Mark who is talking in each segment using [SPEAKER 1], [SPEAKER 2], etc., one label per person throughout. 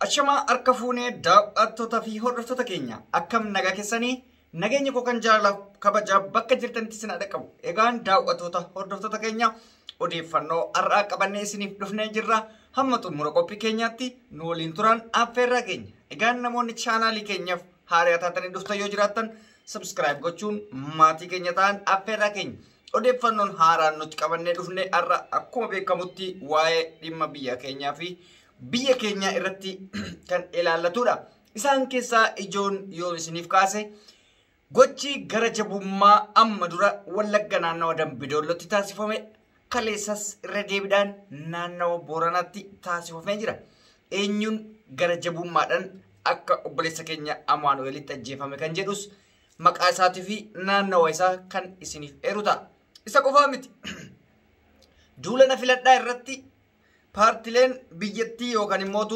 [SPEAKER 1] Ashamaa harka fuunee daawwattoota fi hordoftoota keenya akkam nagaa keessanii nageenya koo kan jaalalaaf kabajaa bakka jirtanitti isin haa qabu. Egaan daawwattoota hordoftoota keenya odeeffannoo har'aa qabannee isiniif dhufnee jirra. Hamma xumura qophii keenyaatti nu waliin turan affeerraa keenya. Egaan namoonni chaanaalii keenyaaf haaraa taatanii dhuftan yoo jiraattan subscribe gochuun maatii keenya ta'an affeerraa keenya. Odeeffannoon haaraan nuti qabannee dhufne har'a akkuma beekamutti waa'ee dhimma biyya keenyaa fi biyya keenya irratti kan ilaallatudha. Isaan keessaa ijoon yoo isiniif kaase gochi gara jabummaa amma dura Wallagga naannawa Dambidoollotti taasifame kaleessas irra deebiidhaan naannawa Booranaatti taasifamee jira. Eenyuun gara jabummaadhaan akka obboleessa keenya Amaanu'eelitti ajjeefame kan jedhus maqaa isaatii fi naannawa isaa kan isiniif eeru ta'a. Isa qofaa miti. Duula na filadhaa irratti paartileen biyyattii yookaan immoo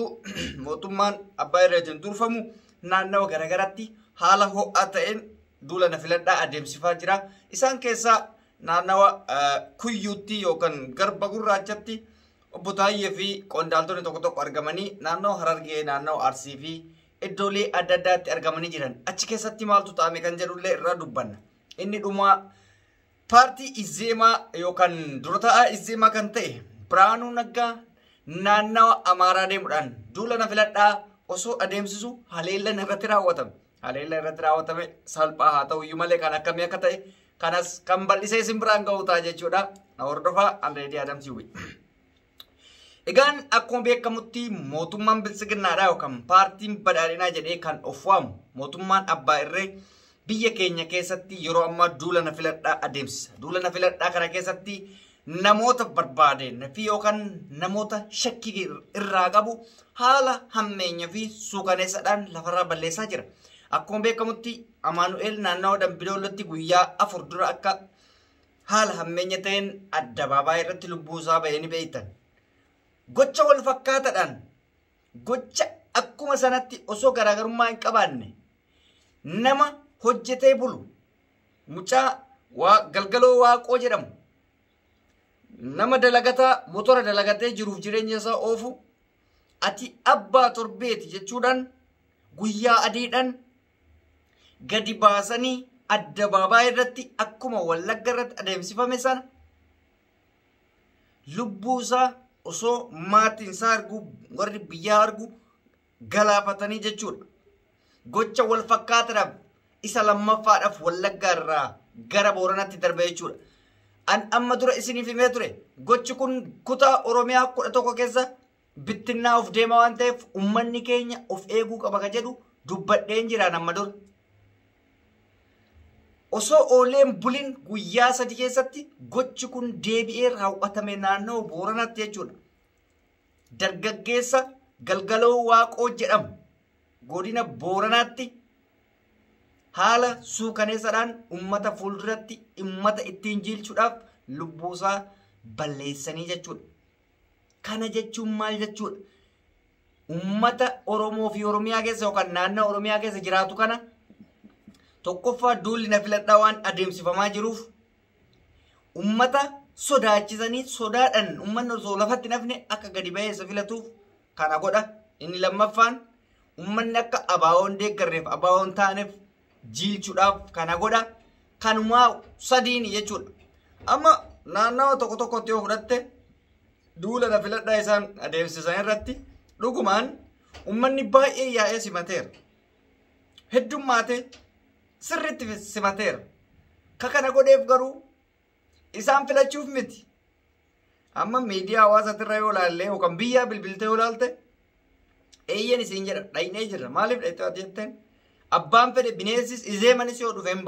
[SPEAKER 1] mootummaan abbaa irreetiin durfamu naannawa garaagaraatti haala ho'aa ta'een duula na filadhaa adeemsifaa jira. Isaan keessaa naannawa Kuyyuutti yookaan Garba Gurraachatti obbo Taayyee fi qondaaltonni tokko tokko argamanii naannawa Harargee, naannawa Arsii fi iddoolee adda addaatti argamanii jiran. Achi keessatti maaltu ta'ame kan jedhullee irraa dubbanna. Inni dhumaa paartii Izeemaa yookaan dura taa'aa Izeemaa kan ta'e Biraanuu Naggaa naannawa Amaaraa deemuudhaan duula na filadhaa osoo adeemsisu haleellaan irratti raawwatame. Haleellaan irratti raawwatame salphaa haa ta'u iyyuu malee kan akkamii akka ta'e kanas kan bal'isee isin biraan ga'u ta'a jechuudha. Na hordofaa Anreedii Adamsiiwi. Egaan akkuma beekamutti mootummaan biltsiginnaadhaa yookaan paartiin badhaadhinaa jedhee kan of waamu mootummaan abbaa irree biyya keenya keessatti yeroo ammaa duula na filadhaa adeemsisa. Duula na filadhaa kana keessatti namoota barbaadeen fi yookaan namoota shakkii irraa qabu haala hammeenya fi suukaneessaadhaan lafarraa balleessaa jira. Akkuma beekamutti Amaanu'eel naannawa Dambidoollotti guyyaa 4 dura akka haala hammeenya ta'een addabaabaayii irratti lubbuu isaa ba'ee ni beektan. Gocha wal fakkaataadhaan gocha akkuma sanatti osoo garaagarummaa hin qabaanne nama hojjetee bulu mucaa Galgaloo Waaqoo jedhamu nama dalagataa motora dalagatee jiruuf jireenya isaa oofu ati abbaa torbeeti jechuudhaan guyyaa adiidhaan gadi baasanii addabaabaayii irratti akkuma Wallagga irratti adeemsifame sana lubbuu isaa osoo maatiin isaa argu warri biyyaa argu galaafatanii jechuudha. Gocha wal fakkaataadhaaf isa lammaffaadhaaf Wallagga irraa gara Booranaatti darbe jechuudha. An amma dura isiniif himee ture gochi kun kutaa Oromiyaa 11 keessa bittinnaa of deema waan ta'eef uummanni keenya of eeguu qaba ka jedhu dubbadheen jiraan amma dura. Osoo ooleen bulin guyyaa 3 keessatti gochi kun deebi'ee raawwatame naannoo Booranaatti jechuudha. Dargaggeessa Galgaloo Waaqoo jedhamu godina Booranaatti haala suukaneessaadhaan uummata fuulduratti uummata ittiin jiilchuudhaaf lubbuusaa balleessanii jechuudha. Kana jechuun maal jechuudha? Uummata Oromoo fi Oromiyaa keessa yookaan naannoo Oromiyaa keessa jiraatu kana tokkoffaa duulli na filadhaa waan adeemsifamaa jiruuf uummata sodaachisanii sodaadhaan uummanni osoo lafatti nafne akka gadi ba'ee isa filatuuf kana godha. Inni lammaffaan uummanni akka abaawoon deeggarreef abaawoon taaneef jiilchuudhaaf kana godha. Kanumaa sadiin jechuudha. Amma naannawa tokko tokkotti yoo fudhatte duula na filadhaa isaan adeemsisan irratti dhugumaan uummanni baay'ee yaa'ee simateera. Heddummaatee sirriitti simateera. Ka kana godheef garuu isaan filachuuf miti. Amma miidiyaa hawaasatirra yoo ilaalle yookaan biyyaa bilbiltee yoo ilaalte eeyyan isiin jedha dhaynee jirra. Maaliif dhayitee ati jetteen? Abbaan fedhe bineensis izeemanis yoo dhufeen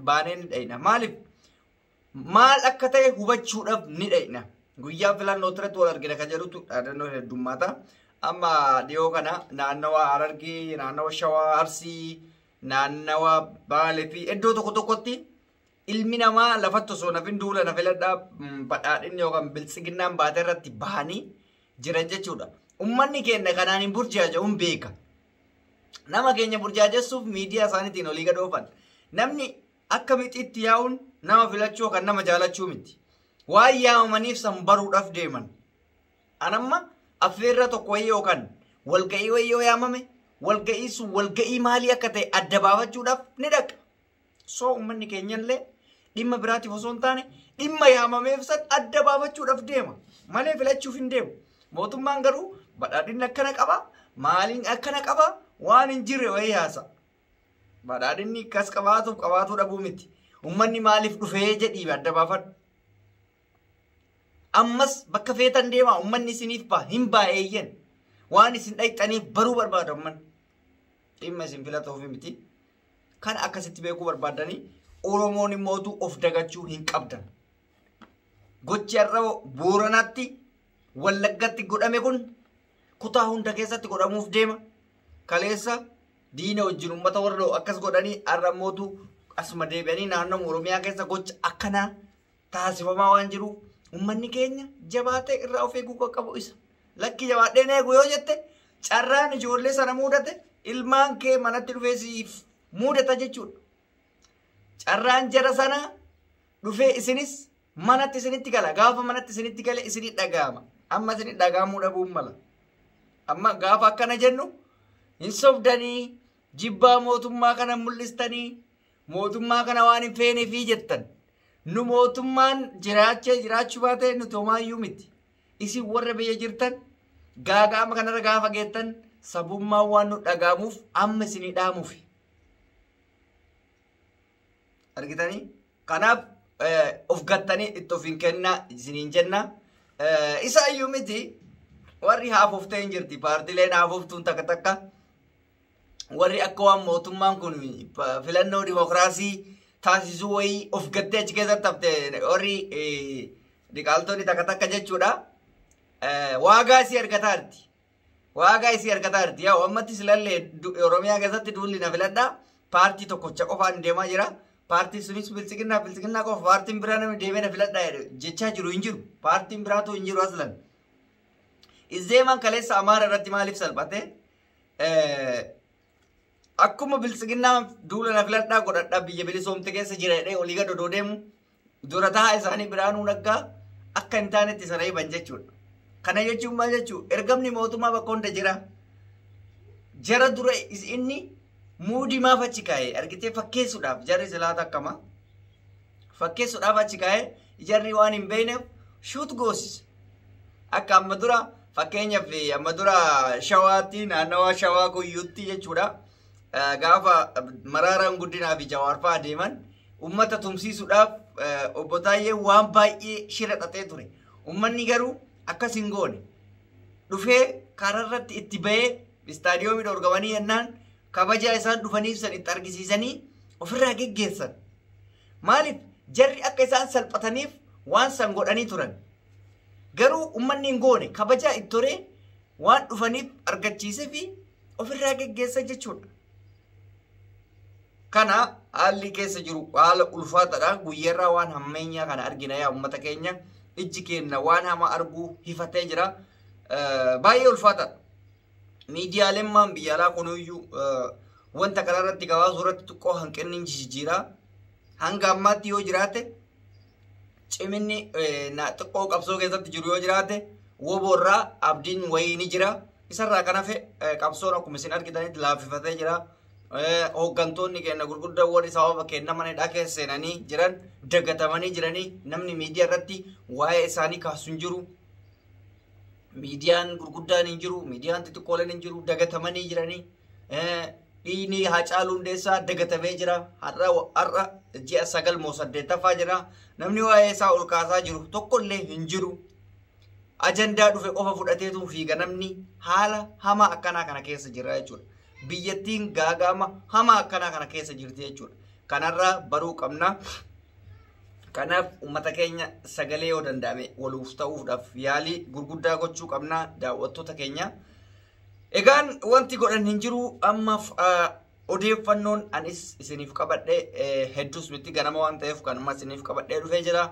[SPEAKER 1] baanee ni dhayna. Maaliif? Maal akka ta'e hubachuudhaaf ni dhayna. Guyyaa filannoo irratti wal argina kan jedhutu dhaadannoo heddummaata. Amma dhiyoo kana naannawa Harargee, naannawa Shawaa, Arsii, naannawa Baalee fi iddoo tokko tokkotti ilmi namaa lafatti osoo nafin duula na filadhaa badhaadhinni yookaan biltsiginnaan baatee irratti bahanii jiran jechuudha. Uummanni keenya kanaan hin burjaaja'uun beeka. Nama keenya burjaajessuuf miidiyaa isaaniitiin olii gad oofan. Namni akka mixiitti yaa'uun nama filachuu kan nama jaalachuu miti. Waan yaamamaniif san baruudhaaf deeman. Anamma affeerra tokko wayii yookaan Walga'ii wayii yoo yaamame walga'ii sun walga'ii maalii akka ta'e adda baafachuudhaaf ni dhaqa. So uummanni keenyallee dhimma biraatiif osoo hin taane dhimma yaamameef san adda baafachuudhaaf deema. Malee filachuuf hin deemu. Mootummaan garuu badhaadhinni akkana qaba, maaliin akkana qaba waan hin jirre wayii haasa. Badhaadhinni akkas qabaatuuf qabaatuu dhabuu miti. Uummanni maaliif dhufee jedhii adda baafadhu. Ammas bakka feetan deemaa uummanni isiniif ba'a hin baa'eeyyan. Waan isin dhaqxaniif baruu barbaada uummanni. Dhimma isin filatuuf miti. Kan akkasitti beekuu barbaadanii Oromoon immootu of dagachuu hin qabdan. Gochi har'a Booranaatti Wallaggatti godhame kun kutaa hunda keessatti godhamuuf deema. Kaleessa diina wajjin uummata warra akkas godhanii har'a immootu asuma deebi'anii naannoo Oromiyaa keessa gocha akkanaa taasifamaa waan jiruuf uummanni keenya jabaatee irraa of eeguu qabu isa. Lakki jabaadheen eegu yoo jette carraan ijoollee sana mudate ilmaan kee manatti dhufee siif mudata jechuudha. Carraan jara sana dhufee isinis manatti isinitti gala. Gaafa manatti isinitti gale isinii dhaga'ama. Amma isinii dhaga'amuu dhabuun mala. Amma gaafa akkana jennu hin sobdanii jibbaa mootummaa kana mul'istanii mootummaa kana waan hin feeneefii jettan. Nu mootummaan jiraachee jiraachuu baate nuti homaayyuu miti. Isin warra biyya jirtan gaaga'ama kanarra gaafa geettan sabummaan waan nu dhaga'amuuf amma isinii dhaamuufi. Argitanii? Kanaaf of gattanii itti of hin kennaa isiniin jenna. Isa iyyuu miti warri haafoftee hin jirti. Paartileen haafoftuun takka takka warri akka waan mootummaan kun filannoo dimokiraasii taasisuu wayii of gattee achi keessatti hafte warri diqaaltonni takka takka jechuudha. Waagaa isii argataa jirti. Waagaa isii argataa jirti. Yaa ammatti silallee Oromiyaa keessatti duulli na filadhaa. Paartii tokkocha qofaan deemaa jira. Paartiin sunis biltsiginnaa biltsiginnaa qofa paartiin biraa namni deemee na filadhaa jechaa jiru hin jiru. Paartiin biraatu hin jiru aslan. Izeemaan kaleessa Amaara irratti maaliif salphate? Akkuma biltsiginnaa duula na filadhaa godhadhaa biyya bilisoomte keessa jira jedhee olii gad odoo deemu dura taa'aa isaanii Biraanuu Naggaa akka hin taanetti sana himan jechuudha. Kana jechuun maal jechuu? Ergamni mootummaa bakka hunda jira. Jara dura inni muudii maaf achi kaa'e argitee fakkeessuudhaaf jarri silaa takkama. Fakkeessuudhaaf achi kaa'e jarri waan hin beekneef shuut goosise. Akka amma dura fakkeenyaaf amma dura shawaatti naannawaa shawaa guyyuutti jechuudha. Gaafa Maraaraan Guddinaa fi Jawaar fa'aa deeman uummata tumsiisuudhaaf obbo Taayyee waan baay'ee shira xaxee ture. Uummanni garuu akkas hin goone. Dhufee karaarratti itti bahee istaadiyoomii dhorkamanii jennaan kabajaa isaan dhufaniif san itti argisiisanii ofirraa geggeessan. Maaliif jarri akka isaan salphataniif waan san godhanii turan. Garuu uummanni hin goone kabajaa itti toree waan dhufaniif argachiisee fi ofirraa geggeessan jechuudha. Kana haalli keessa jiru haala ulfaataadha. Guyyaarraa waan hammeenyaa kana argina yaa uummata keenya. Ijji keenya waan hamaa arguu hifatee jira. Baay'ee ulfaataadha. Miidiyaaleen maan biyya alaa kunuyyuu wanta kanarratti gabaasuu irratti xiqqoo hanqinni jijjiira. Hanga ammaatti yoo jiraate ciminni xiqqoo qabsoo keessatti jiru yoo jiraate woboorraa abdiin wayii ni jira. Isarraa kan hafe qabsoon akkuma isin argitanitti laaffifatee jira. Hooggantoonni keenya gurguddaa warri sababa keenya mana hidhaa keessa seenanii jiran dagatamanii jiranii namni miidiyaa irratti waa'ee isaanii kaasu hin jiru. Miidiyaan gurguddaan hin jiru, miidiyaan xixiqqooleen hin jiru, dagatamanii jiranii. Dhiigni Haacaaluu Hundeessaa dagatamee jira. Har'a ji'a 9 moo 8ffaa jira. Namni waa'ee isaa ol kaasaa jiru tokkollee hin jiru. Ajandaa dhufe qofa fudhateetu fiiga namni haala hamaa akkanaa kana keessa jira jechuudha. Biyyattiin gaagaama hamaa akkanaa kana keessa jirti jechuudha. Kanarraa baruu qabna. Kanaaf uummata keenya sagalee yoo danda'ame waluuf ta'uudhaaf yaalii gurguddaa gochuu qabna daawwattoota keenya. Egaan wanti godhan hin jiru ammaaf odeeffannoon anis isiniif qabadhee hedduus miti ganama waan ta'eef kanuma isiniif qabadhee dhufee jira.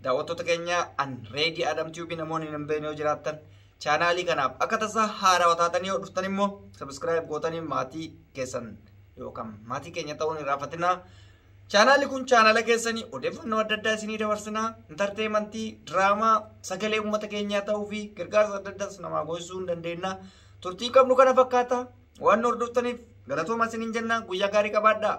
[SPEAKER 1] Daawwattoota keenya an Reedii Adam Tube namoonni hin beekne yoo jiraattan chaanaalii kanaaf akka tasaa haarawaa taatanii yoo dhuftan immoo sabiskiraayib gootanii maatii keessan yookaan maatii keenya ta'uun hin raafatinaa. Chaanaalli kun chaanaala keessanii odeeffannoo adda addaa isinii dabarsinaa, intarteemantii, diraamaa, sagalee uummata keenyaa ta'uu fi gargaarsa adda addaas namaa goosisuu hin dandeenya. Turtii qabnu kana fakkaata. Waan nu hordoftaniif galatooma isiniin jenna. Guyyaa gaarii qabaadhaa.